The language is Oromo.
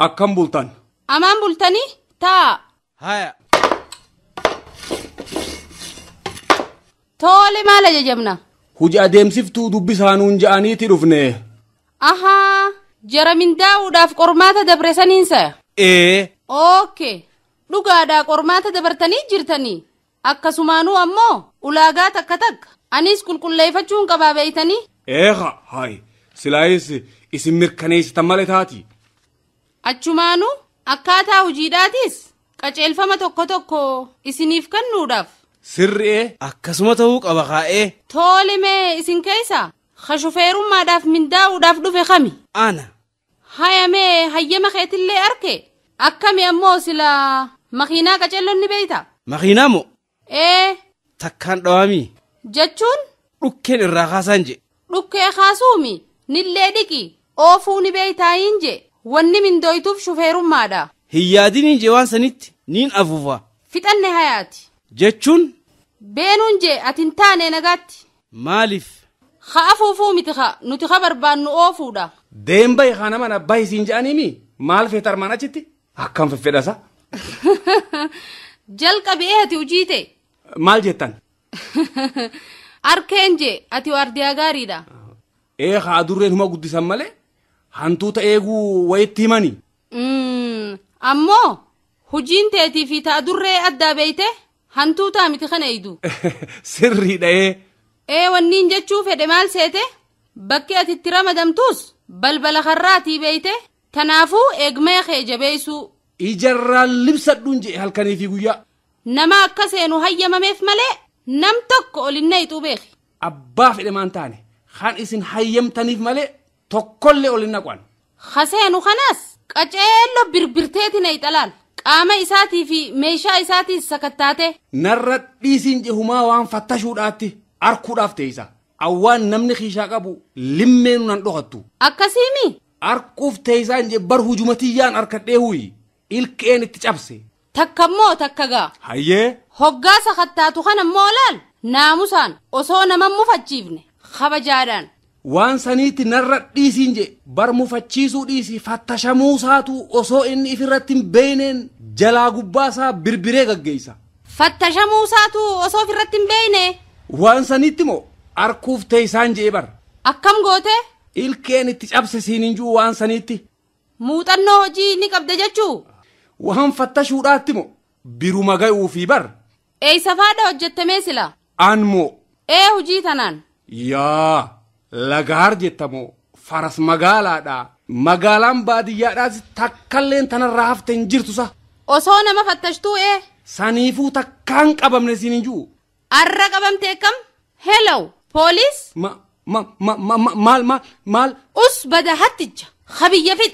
Akkam bultan? Amaan bultanii? Taa. Haya. Tole maal ajajamna? Huji adeemsiftuu dubbisaanuun ja'aniiti dhufne. Ahaa, jara mindaa'uudhaaf qormaata dabre saniinsa. Ee. Ookee, dhugaadhaa qormaata dabartanii jirtanii. Akkasumaanuu ammoo ulaagaa takka takka anis qulqulleeffachuun qabaa beeytanii. Eeqa hayi silaayis isin mirkaneessitan malee taati. Achumaanuu akkaataa hojiidhaatis qajeelfama tokko tokko isiniif kennuudhaaf. Sirri'ee. Akkasuma ta'uu qaba kaa'ee. Tole mee isin keessa ka shufeerummaadhaaf mindaa'uudhaaf dhufe kami? Ana. Haya mee hayyama keetillee arke akkami ammoo sila makiinaa qaceelloon ni beeyta? Makiinaa moo? Ee. Takkaan dhawaamii. Jechuun? Dhukkeen irraa kaasaan je. Dhukkee kaasuumi nillee dhiqi oofuu ni beeytaayin je wanni mindooytuuf shufeerummaadha. Hin yaadiniin je waan sanitti niin afuufa. Fixanne hayaati. Jechuun? Beenuun je ati hin taane nagaatti. Maaliif? Ka afuufuu miti ka nuti ka barbaannu oofuudha. Deemba kana mana abbaa isiin je'aniimi maal feeta armaan achitti? Akkam feffedhasa? Jalqabi ati hojii ta'e. Maal jettan? Arkeen je ati waardiyaa gaariidha. Ee haa adurreen huma guddisan malee hantuuta eeguu wayitti himani. Ammoo hojiin teetii fi ta adurree addaa beeyte hantuutaa miti kana eeydu. Sirriidha ee. Ee wanniin jechuu fedhe maal seete? Bakki ati itti ramadamtus balbala karraatii beeyte tanaafuu eegmee kee jabeessuu. Ijarraan libsadhuun jee halkanii fi guyyaa. Nama akka seenu hayyamameef malee nam tokko ol hin naqxuu beeki. Abbaa fedhe maan taane kan isin hayyamtaniif malee tokkollee ol hin naqan. Ha seenu kanaas qaceelloo birbirteeti naqxa laal. Qaama isaatii fi meeshaa isaatiis sakattaate. Narra dhiisiin jehumaa waan fattashuudhaatti arkuudhaaf teessa. Awwaan namni kiishaa qabu limmeenu nan dhokattu. Akkasiimi? Arkuuf teessaan je bar hujumatiyyaan harkadhee huyi. Ilkeen itti cabse. Takka immoo takka gaa. Hayyee. Hoggaa sakattaatu kana immoo laal naamusaan osoo nama mufachiifne kabajaadhaan. Waan saniitti narra dhiisiin je bar mufachiisuu dhiisi fattashamuusaatu osoo inni ifirratti hin beeyneen jalaa gubbaasaa birbiree gaggeessa. Fattashamuusaatu osoo ofirratti hin beeyne. Waan saniitti moo arkuuf teessaan jee bar. Akkam goote? Ilkeen itti cabse siin hin jiru waan saniitti. Muuxannoo hojii ni qabda jechuu? Waan fattashuudhaatti moo biruma ga'uu fi bar. Eessa faadha hojjettamee sila? An moo. Ee hojii tanaan. Yaa lagaar jettamoo faras magaalaadha. Magaalaan baadiyyaadhaas takkalleen tanarraa hafte hin jirtu sa. Osoo nama fattashtuu ee. Saniifuu takkaan qabamne siin hin jiru. Arra qabamte kam? Hello, police? Ma ma ma ma maal maal maal? Us bada hatticha. Habiyya fix.